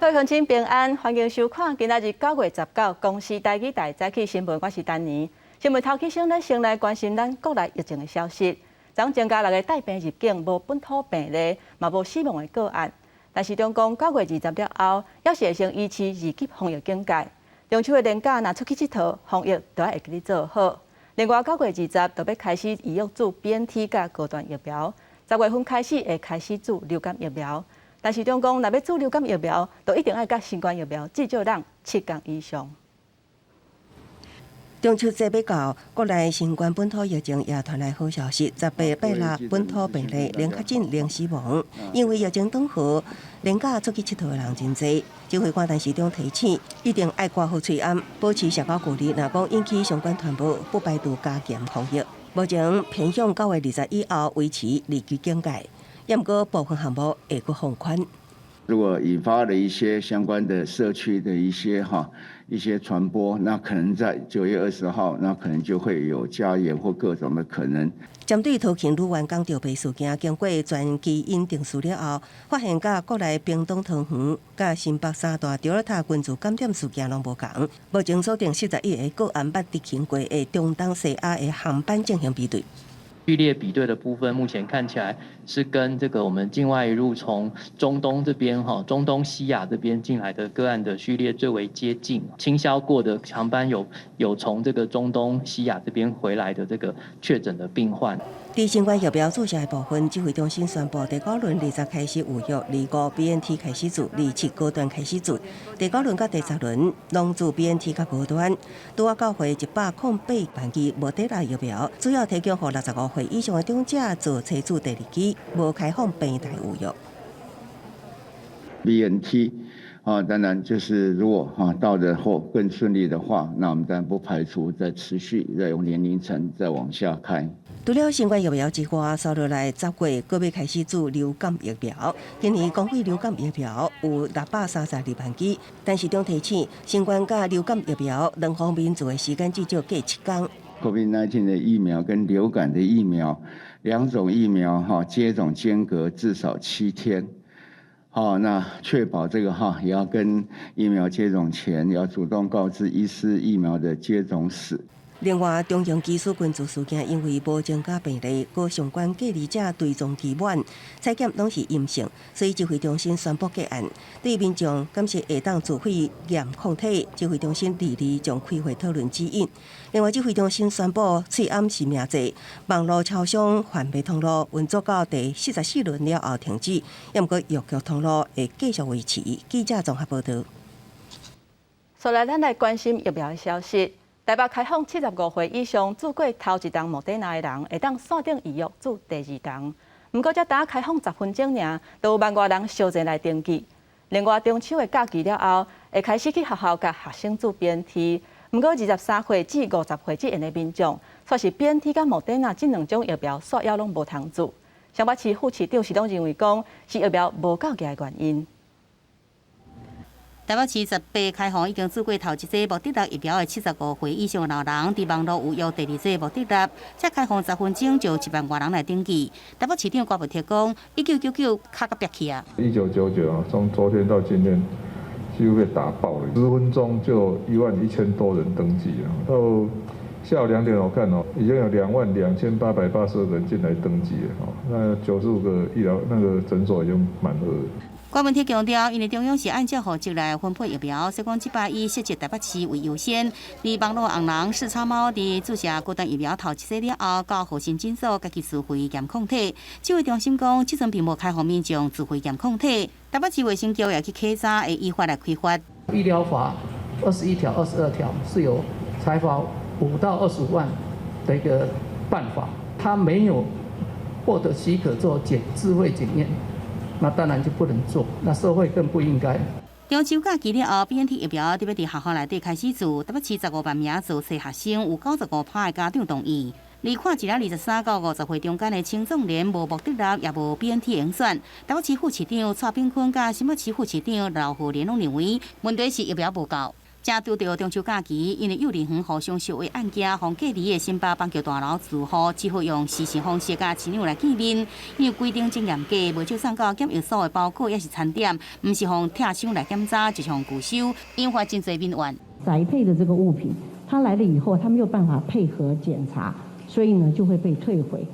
各位鄉親平安，歡迎收看今仔日9月19公視台語台早起新聞，我是丹妮。新聞頭起先咧，先來關心咱國內疫情的消息。昨增加六个帶病入境，無本土病例，嘛無死亡的個案。但是中共9月20了後，猶是會先維持二級防疫警戒。中秋的連假若出去𨑨迌，防疫就愛會記咧做好。另外，9月20就欲開始預約注 BNT 佮高端疫苗，10月份開始會開始注流感疫苗。但是中共若欲注流感疫苗，就一定愛佮新冠疫苗至少攏7工以上。中秋節欲到，國內新冠本土疫情也傳來好消息，18拜六本土病例零確診零死亡。因為疫情轉好，連假出去𨑨迌的人真濟。指揮官陳時中提醒，一定愛掛好喙罨，保持社交距離。若講引起相關傳播，不排除加嚴防疫。目前偏向9月20以後維持二級警戒，也毋過部分項目會閣放寬。如果引發了一些相關的社區的一些哈一些傳播，那可能在9月20號，那可能就會有加嚴或各種的可能。針對桃園女園港著病事件，經過全基因定序了後，發現佮國內屏東桃園、佮新北三大德爾塔群聚感染事件攏無仝。目前鎖定41個個案捌執行過的中東西亞的航班進行比對。序列比對的部分，目前看起來是跟這個我們境外移入從中東這邊哈，中東西亞這邊進來的個案的序列最為接近。清消過的航班有從這個中東西亞這邊回來的這個確診的病患。佇新冠疫苗注射的部分，指揮中心宣布，第九輪20開始預約，25 BNT 開始注，27高端開始注。第九輪佮第十輪攏注 BNT 佮高端。拄仔到會108萬劑莫德納疫苗，主要提供予65歲以上的長者做採注第二劑，無開放病台預約。 BNT 啊，當然就是如果哈到的後更順利的話，那我們當然不排除再持續再用年齡層再往下開。除了新冠疫苗之外，紲落來10月閣欲開始注流感疫苗。今年公費流感疫苗有632萬劑，陳時中提醒，新冠佮流感疫苗兩方面注的時間至少隔7工。 COVID-19 的疫苗跟流感的疫苗兩種疫苗哈接種間隔至少7天。好，那確保這個哈也要跟疫苗接種前要主動告知醫師疫苗的接種史。另外，中型機師群組事件因為無增加病例，閣相關隔離者追蹤期滿，採檢攏是陰性，所以指揮中心宣布結案。對民眾敢是會當自費驗抗體，指揮中心22將開會討論指引。另外，指揮中心宣布喙罨實名制網路超商販賣通路運作到第44輪了後停止，猶毋過藥局通路會繼續維持。記者綜合報導。紲來，咱來關心疫苗的消息。台北開放75歲以上注過頭一針莫德納的人，會當線頂預約注第二針。毋過才拄開放10分鐘爾，就有萬外人相爭來登記。另外，中秋的假期了後，會開始去學校共學生注 BNT。毋過，23歲至50歲之間的民眾，卻是 BNT 佮莫德納這兩種疫苗，煞猶攏無通注。雙北市副市長是攏認為講，是疫苗無夠額的原因。台北市18開放已經注過頭一劑莫德納疫苗的75歲以上的老人，佇網路預約第二劑莫德納，才開放10分鐘就1萬外人來登記。台北市長郭文鐵講，1999卡甲煏去啊！ 1999啊，從昨天到今天，幾乎被打爆了，10分鐘就1萬1千多人登記啊！到下午2點我看哦，已經有22,882人進來登記了哦，那95個醫療那個診所已經滿額。郭文鐵強調，因為中央是按照戶籍來分配疫苗，所以講這擺以設置台北市為優先。而網路紅人四叉貓佇注射高端疫苗頭一劑了後，到護心診所家己自費驗抗體。指揮中心講，這陣並無開放民眾自費驗抗體。台北市衛生局也去稽查，會依法來開罰。醫療法21條、22條是有裁罰5到25萬的一個辦法，他沒有獲得許可做檢自費檢驗。那當然就不能做，那社會更不應該。中秋假期了後，BNT 疫苗特別佇學校內底開始注，台北市15萬名做小學生，有95%的家長同意。而看一下23到50歲中間的青壯年，無莫德納也無 BNT 會選。台北市副市長蔡炳坤佮新北市副市長劉鶴聯攏認為，問題是疫苗無夠。正拄著中秋假期，因為幼兒園互相相話案件，予隔離的新北板橋大樓住戶只好用視訊方式佮親友來見面。因為規定真嚴格，袂少送到檢疫所的包裹抑是餐點，毋是予拆箱來檢查，就是予拒收，引發真濟民怨。宅配的這個物品，他來了以後，他沒有辦法配合檢查，所以呢就會被退回。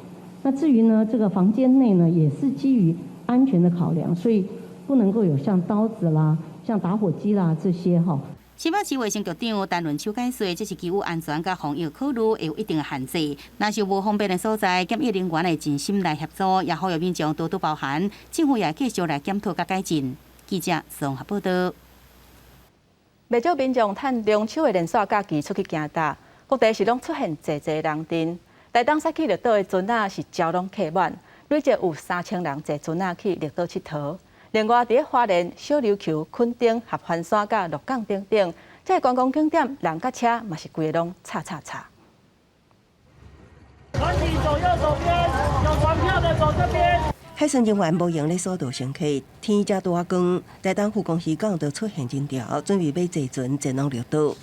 那至於呢，這個房間內呢，也是基於安全的考量，所以不能夠有像刀子啦、像打火機啦這些哈。新北市衛生局長陳倫秋解說，這是基於安全佮防疫考慮，會有一定的限制。若是無方便的所在，檢疫人員會盡心來協助，也呼籲民眾多多包涵，政府也繼續來檢討佮改進。記者綜合報道。袂少民眾趁中秋的連續假期出去行踏，各地是攏出現濟濟人陣。台東駛去綠島的船仔是朝攏客滿，累計有3000人坐船仔去綠島𨑨迌。另外，佇咧花蓮、小琉球、墾丁、合歡山佮鹿港等等，這個觀光景點，人佮車嘛是規个攏插插插。船體走右手邊，有船票的走這邊。海巡人員無閒咧疏導乘客，天才拄仔光，台東福岡漁港就出現人潮，準備欲坐船前往綠島。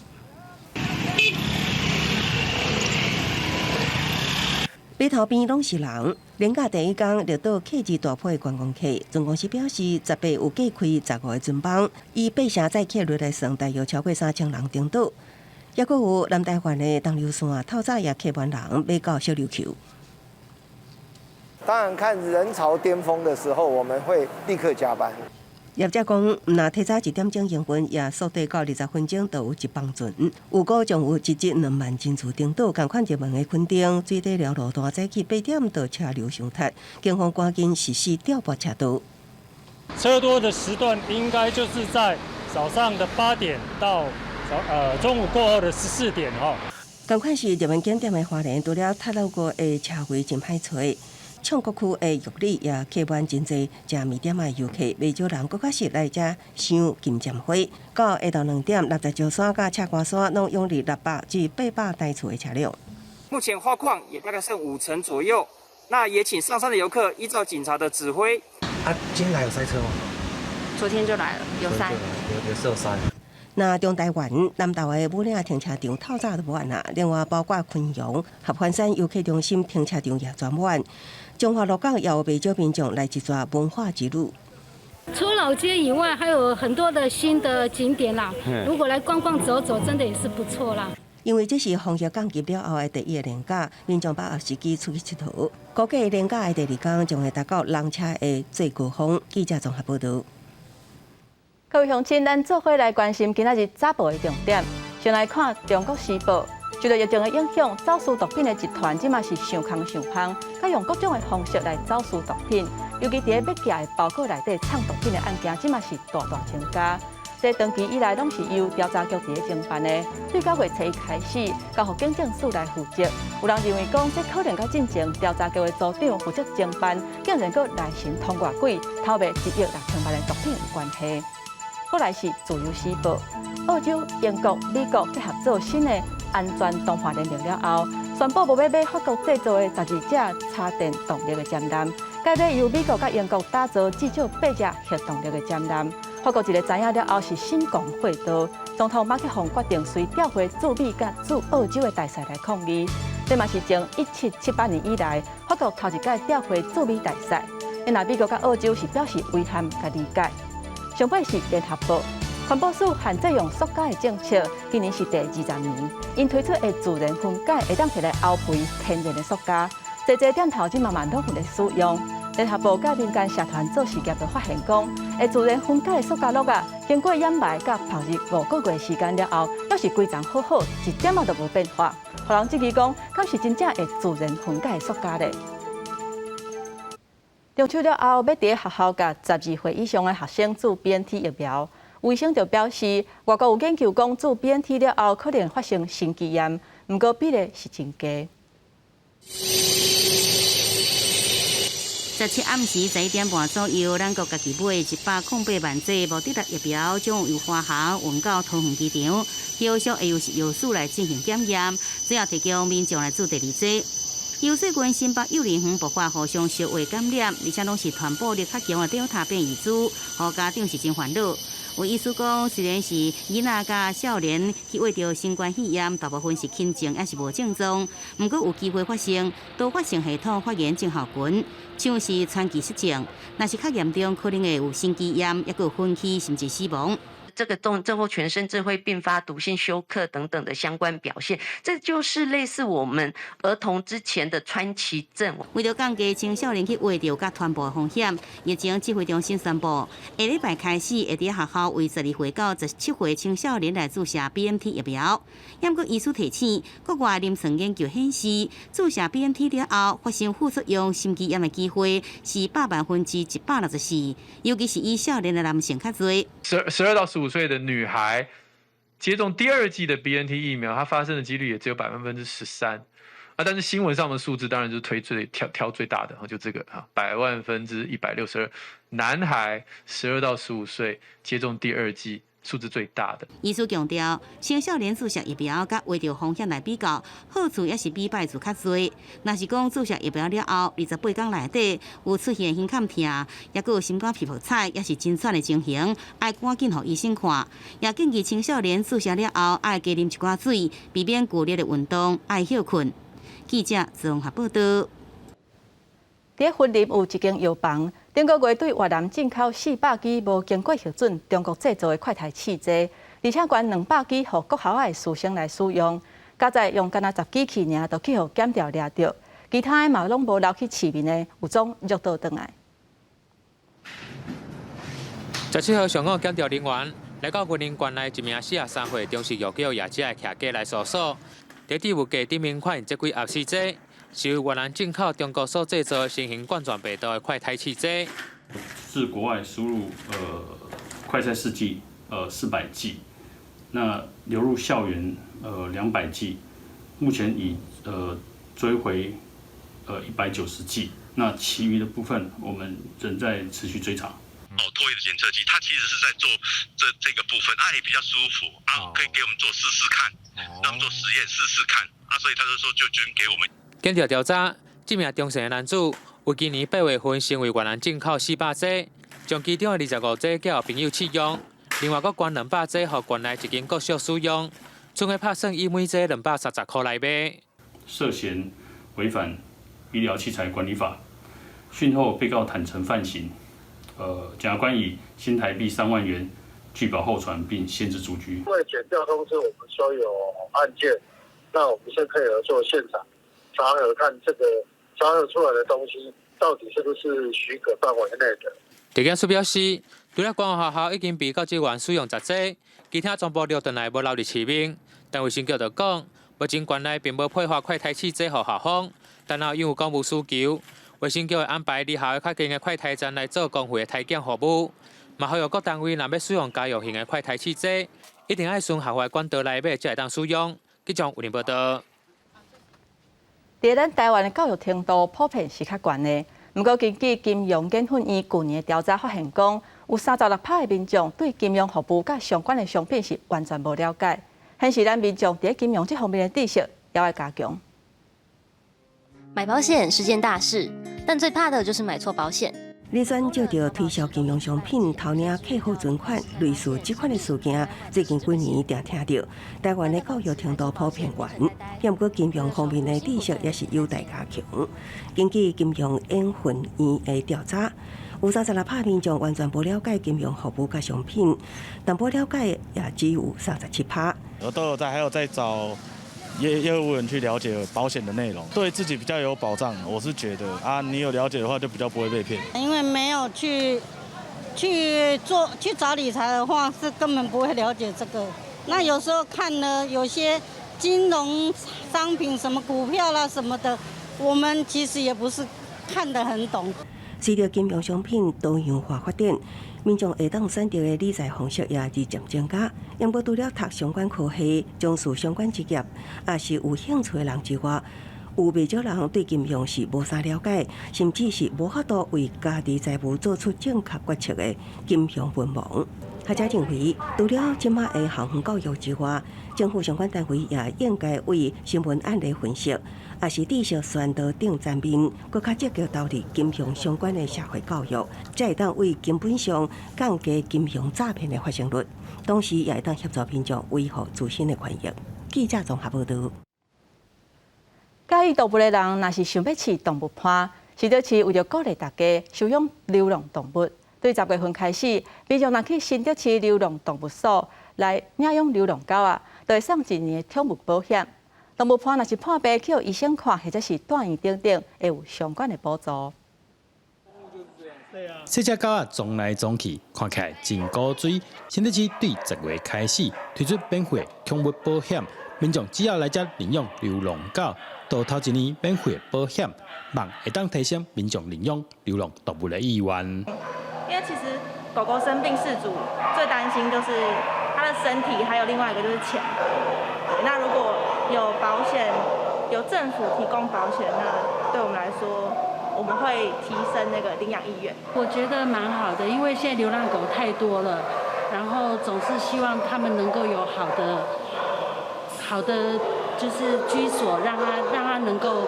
碼頭邊攏是人，連假第一工，綠島客至大批觀光客。船公司表示，十八有計開15個船班，以八成載客率來算，大約超過3000人登島。抑閣有南台灣的東流線，透早也客滿人，欲到小琉球。當然，看人潮巔峰的時候，我們會立刻加班。業者講，毋若提早一點鐘營運，也速遞到20分鐘就有一班船。預估將有一日2萬人次登島，仝款熱門的墾丁水底寮路段早起8點就車流相塞，警方趕緊實施調撥車道。車多的時段應該就是在早上的8點到中午過後的14點吼。仝款是熱門景點的花蓮，除了太魯閣的車位真歹揣。唱國區的玉里也客滿真濟，食麵店的遊客，袂少人閣較實來遮賞金針花。到下晝2點，六十石山佮赤瓜山攏湧入600至800台次的車輛。目前花況也大概剩5成左右，那也請上山的遊客依照警察的指揮。啊，今天來有塞車嗎？昨天就來了，有塞。有有塞。那中台灣南投的武嶺停車場透早就滿啦，另外包括昆陽、合歡山遊客中心停車場也全滿。彰化鹿港也有袂少民眾來一逝文化之旅。除老街以外，還有很多的新的景點啦。如果來逛逛走走，真的也是不錯啦。因為這是防疫降級了後的第一個連假，民眾把握時機出去𨑨迌。估計連假的第二天將會達到人車的最高峰。記者綜合報道。各位鄉親，咱做伙來關心今仔日早報的重點。先來看《中國時報》，受到疫情的影響，走私毒品的集團這馬是相空相芳，佮用各種的方式來走私毒品。尤其佇咧欲寄的包裹內底藏毒品的案件，這馬是大大增加。這長期以來攏是由調查局佇咧偵辦的。對9月初一開始，交予警政署來負責。有人認為講，這可能佮進前調查局的組長負責偵辦，竟然閣來神通外鬼，偷賣1億6千萬的毒品有關係。過來是《自由時報》，澳洲、英國、美國結合做新的安全動畫聯盟了後，宣布無欲買法國製造的12隻插電動力的潛艦，改買由美國佮英國打造至少8隻核動力的潛艦。法國一个知影了後是心狂火刀，總統馬克宏決定隨調回駐美佮駐澳洲的大使來抗議。這嘛是從1778年以來，法國頭一擺調回駐美大使。若美國佮澳洲是表示遺憾佮理解。上尾是聯合報，環保署限制用塑膠的政策，今年是第20年，𪜶推出的自然分解，會當摕來沤肥天然的塑膠，濟濟店頭這馬嘛攏有咧使用。聯合報佮民間社團做實驗就發現講，會自然分解的塑膠樂啊，經過掩埋佮曝日5個月時間了後，猶是規叢好好，一點仔都無變化。予人質疑講，敢是真正會自然分解的塑膠咧？中秋了後，欲佇咧學校共12歲以上的學生注 BNT 疫苗。有醫生就表示，外國有研究講注 BNT 了後可能發生心肌炎，毋過比例是真低。17暗時11點半左右，咱國家己買108萬劑莫德納疫苗，將由華航運到桃園機場，後續會由食藥署來進行檢驗，最後提供民眾來注第二劑。由最近新北幼兒園爆發互相相話感染，而且攏是傳播力較強的 Delta 變異株，予家長是真煩惱。有醫師講，雖然是囡仔佮少年去患著新冠肺炎，大部分是輕症抑是無症狀，毋過有機會發生多發性系統發炎症候群，像是川崎氏症，若是較嚴重，可能會有心肌炎，抑閣有昏去，甚至死亡。這個症候群甚至會併發毒性休克等等的相關表現，這就是類似我們兒童之前的川崎症。為著降低青少年去患著佮傳播風險，疫情指揮中心宣布，下禮拜開始會佇學校為12歲到17歲青少年來注射 BNT 疫苗。毋過醫師提醒，國外臨床研究顯示，注射 BNT 了後發生副作用、心肌炎的機會是164%，尤其是以少年的男性較濟。 12到15歲的女孩接種第二劑的 BNT 疫苗，它發生的幾率也只有13%啊。但是新聞上的數字當然就是推最挑挑最大的，就這個啊，162%，男孩12到15歲接種第二劑。數字最大的。醫師強調，青少年注射疫苗佮患著風險來比較，好處抑是比壞處較濟。若是講注射疫苗了後，28天內底有出現胸坎疼，抑閣有心肝脾泡彩，抑是真喘的情形，愛趕緊予醫生看。也建議青少年注射了後，愛加啉一寡水，避免劇烈的運動，愛歇睏。記者綜合報道。佇雲林有一間藥房，頂個月對越南進口400支無經過核准中國製造的快篩試劑，而且捐200支予國校的師生來使用，加在用干焦10支去爾，就去予檢調掠著，其他的嘛攏無留去市面的，有總虐倒轉來。17號上午，檢調人員來到雲林縣內一名43歲中式藥局業者的徛家來搜索，佇置物櫃頂面發現這幾盒試劑。是由越南進口中國所製造的新型冠狀病毒的快篩試劑。自國外輸入快篩試劑400劑，那流入校園200劑，目前已追回190劑，那其餘的部分我們仍在持續追查。哦，唾液的檢測器，它其實是在做這個部分，啊也比較舒服，啊可以給我們做試試看，讓我們做實驗試試看，啊所以他就說就捐給我們。檢調調查，這名中姓的男子於今年8月份先為越南進口400劑，將其中的25劑交予朋友試用，另外閣捐200劑予縣內一間國小使用，總共拍算以每劑230箍來賣。涉嫌違反醫療器材管理法，訊後被告坦承犯行，檢察官以新台幣3萬元具保候傳並限制住居。因為檢調通知我們說有案件，那我們先配合做現場查核，看這個查核出來的東西到底是不是許可範圍內的。地檢署表示，除了官學校已經被教職員使用10劑，其他全部留轉來無流入市面。但衛生局就講，目前縣內並無配發快篩試劑予校方，但後因有公務需求，衛生局會安排離校較近的快篩站來做公費的篩檢服務。嘛，呼籲各單位若欲使用家用型的快篩試劑，一定愛循合法管道來買才會當使用。記者有報道。佇咱台灣的教育程度普遍是較懸的，毋過根據金融研訓院舊年的調查發現，講有36%的民眾對金融服務佮相關的商品是完全無了解，顯示咱民眾佇金融這方面的知識猶愛加強。買保險是件大事，但最怕的就是買錯保險。你選接著推銷金融商品、偷領客戶存款，類似這款的事件，最近幾年定聽著。台灣的教育程度普遍懸，毋過金融方面的知識也是有待加強。根據金融研訓院的調查，有36%民眾完全無了解金融服務佮商品，淡薄了解也只有37%。我都有在，還有在找業務員去了解保險的內容，對自己比較有保障。我是覺得啊，你有了解的話，就比較不會被騙。因為沒有去做去找理財的話，是根本不會了解這個。那有時候看了有些金融商品，什麼股票啦什麼的，我們其實也不是看得很懂。隨著金融商品多樣化發展，民眾會當選擇的理財方式也日漸增加。毋過除了讀相關科系、從事相關職業，抑是有興趣的人之外，有袂少人對金融是無啥了解，甚至是無法度為家己財務做出正確決策的金融文盲。學者認為，除了這馬的校園教育之外，政府相關單位也應該為新聞案例分析，抑是知識宣導等層面，閣較積極投入金融相關的社會教育，才會當為根本上降低金融詐騙的發生率，同時也會當協助民眾維護自身的權益。記者綜合報導。佮意動物的人，若是想欲飼動物伴，新竹市為著鼓勵大家收養流浪動物，對十月份開始，民眾若去新竹市流浪動物所來領養流浪狗仔，就會送一年的寵物保險。動物伴若是破病去予醫生看，或者是蹛院等等，會有相關的補助。細隻狗仔撞來撞去，看起來真古錐。新竹市對10月開始推出免費寵物保險，民眾只要來遮領養流浪狗，就頭一年免費保險，望會當提升民眾領養流浪動物的意願。因為其實狗狗生病，飼主最擔心就是它的身體，還有另外一個就是錢。那如果有保險，有政府提供保險，那對我們來說，我們會提升那個領養意願。我覺得蠻好的，因為現在流浪狗太多了，然後總是希望他們能夠有好的、好的就是居所，讓它能夠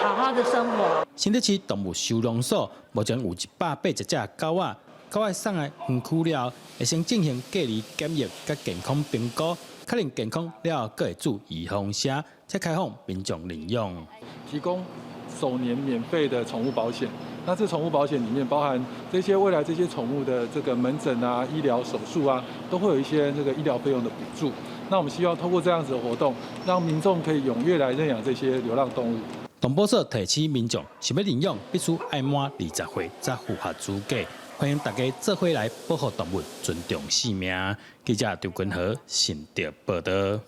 好好的生活。新竹市動物收容所目前有180隻狗仔，狗仔送來園區了後，會先進行隔離檢疫佮健康評估，確認健康了後，閣會注預防針，才開放民眾領養。提供首年免費的寵物保險，那這寵物保險裡面包含這些未來這些寵物的這個門診啊、醫療手術啊，都會有一些這個醫療費用的補助。那我們希望透過這樣子的活動，讓民眾可以踴躍來認養這些流浪動物。動保所提醒民眾，想欲領養，必須愛滿20歲才符合資格。歡迎大家做伙來保護動物，尊重生命。記者張君和新竹報導。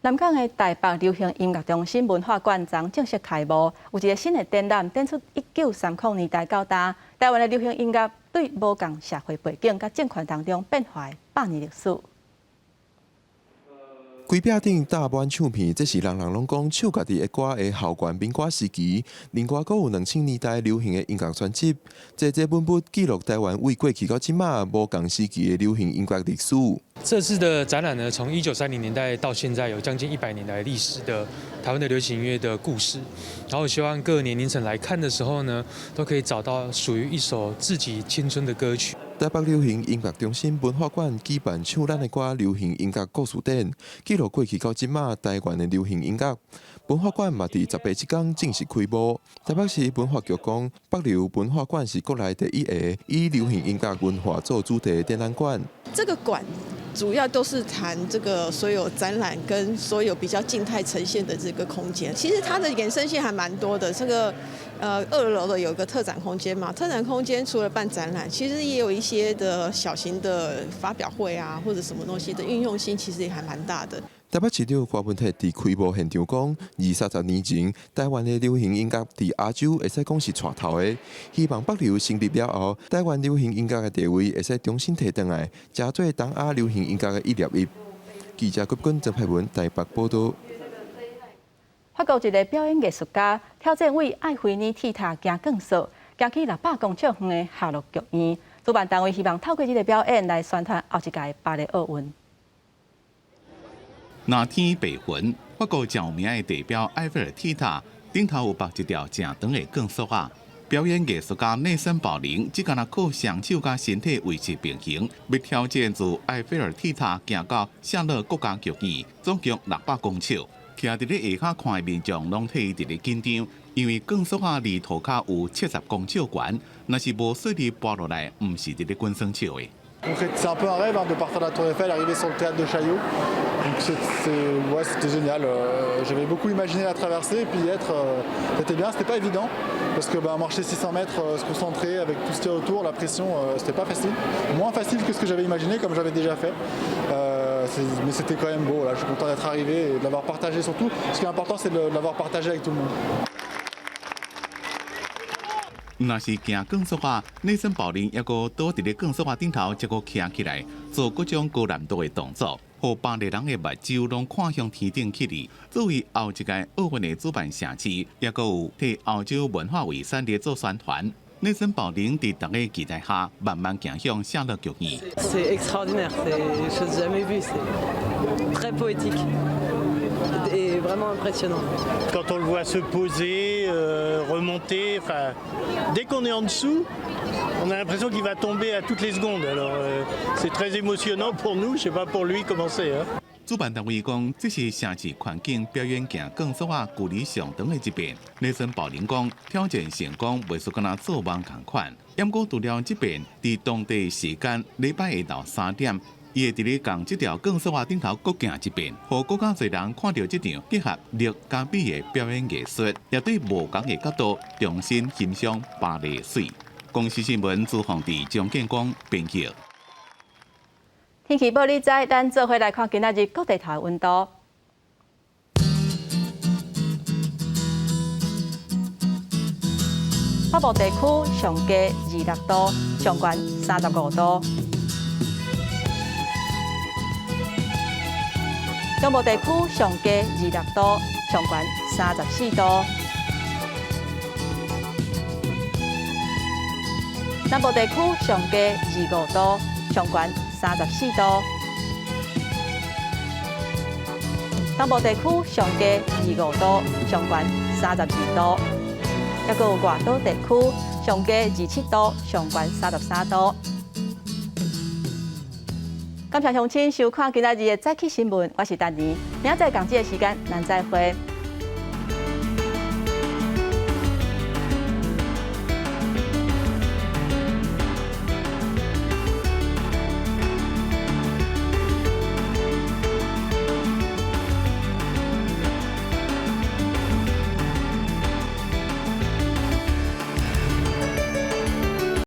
南港的台北流行音樂中心文化館昨正式開幕，有一個新的展覽，展出1930年代到今，台灣的流行音樂對無仝社會背景佮政權當中變化的百年歷史。規壁頂貼滿唱片，這是人人攏講唱家己的歌的校園民歌時期。另外，閣有2000年代流行的音樂專輯，這這本本記錄台灣為過去到這馬無仝時期的流行音樂歷史。這次的展覽呢，從1930年代到現在，有將近100年來歷史的台灣的流行音樂的故事。然後希望各年齡層來看的時候呢，都可以找到屬於一首自己青春的歌曲。台北流行音樂中心文化館舉辦唱咱的歌流行音樂故事展，記錄過去到這馬台灣的流行音樂。文化館嘛佇18這工正式開幕。台北市文化局講，北流文化館是國內第一個以流行音樂文化做主題的展覽館。這個館主要都是談這個所有展覽跟所有比較靜態呈現的這個空間。其實它的衍生性還蠻多的。這個2樓的有一個特展空間嘛，特展空間除了辦展覽，其實也有一些的小型的發表會啊，或者什麼東西的運用性，其實也還蠻大的。台北市長柯文哲佇開幕現場講，二三十年前，台灣的流行音樂佇亞洲會使講是帶頭的，希望北流成立了後，台灣流行音樂的地位會使重新提轉來，成做東亞流行音樂的一粒一。記者郭君曾佩文台北報導。法國一個表演藝術家挑戰對愛菲爾鐵塔行鋼索，行去600公尺遠的夏洛劇院。主辦單位希望透過這個表演來宣傳後一屆巴黎奧運。藍天白雲，法國著名的地標埃菲爾鐵塔頂頭有綁一條誠長的鋼索仔。表演藝術家內森寶林只干焦靠雙手佮身體維持平衡，欲挑戰自埃菲爾鐵塔行到夏洛國家劇院，總共600公尺。徛佇咧下跤看的民眾攏替伊佇咧緊張，因為鋼索仔離塗跤有70公尺懸，若是無順利跋落來，毋是佇咧滾耍笑的。 C'est un peu un rêve de partir de la Tour Eiffel, arriver sur le théâtre de Chaillot. Donc ouais, c'était génial. J'avais beaucoup imaginé la traversée et puis y être, c'était bien. C'était pas évident parce que bah, marcher 600 mètres, se concentrer avec tout ce qu'il y a autour, la pression, c'était pas facile. Moins facile que ce que j'avais imaginé, comme j'avais déjà fait. Mais c'était quand même beau. Là, je suis content d'être arrivé et de l'avoir partagé surtout. Ce qui est important, c'est de l'avoir partagé avec tout le monde. 若是行鋼索仔，內森寶林猶閣倒佇咧鋼索仔頂頭，才閣徛起來，做各種高難度的動作，予巴黎人的目睭攏看向天頂去哩。作為後一屆奧運的主辦城市，猶閣有替歐洲文化遺產咧做宣傳。內森寶靈佇大家期待下，慢慢行向夏樂劇院。 C'est extraordinaire, c'est chose jamais vue, c'est très poétique et vraiment impressionnant. Quand on le voit se poser, remonter, enfin, dès qu'on est en dessous, on a l'impression qu'il va tomber à toutes les secondes. Alors c'est très émotionnant pour nous, je sais pas pour lui comment c'est. Hein. 主辦單位講，這是城市環境表演行鋼索仔距離上長的一遍。內森寶靈講，挑戰成功，袂輸敢若做夢仝款。毋過除了這遍，佇當地時間禮拜下晝3點，伊會佇咧仝這條鋼索仔頂頭閣行一遍，予閣較濟人看著這場結合力佮美的表演藝術，也對無仝的角度重新欣賞巴黎媠。公視新聞朱鳳娣、張建光編輯。天氣報你知，咱做伙來看今仔日各地頭的溫度。北部地區上低26度，上懸35度。中部地區上低26度，上懸34度。南部地區上低25度，上懸34度。東部地區上低25度，上懸32度。抑閣有外島地區上低27度，上懸33度。感謝鄉親收看今仔日的早起新聞，我是丹妮，明仔載仝這个時間，咱再會。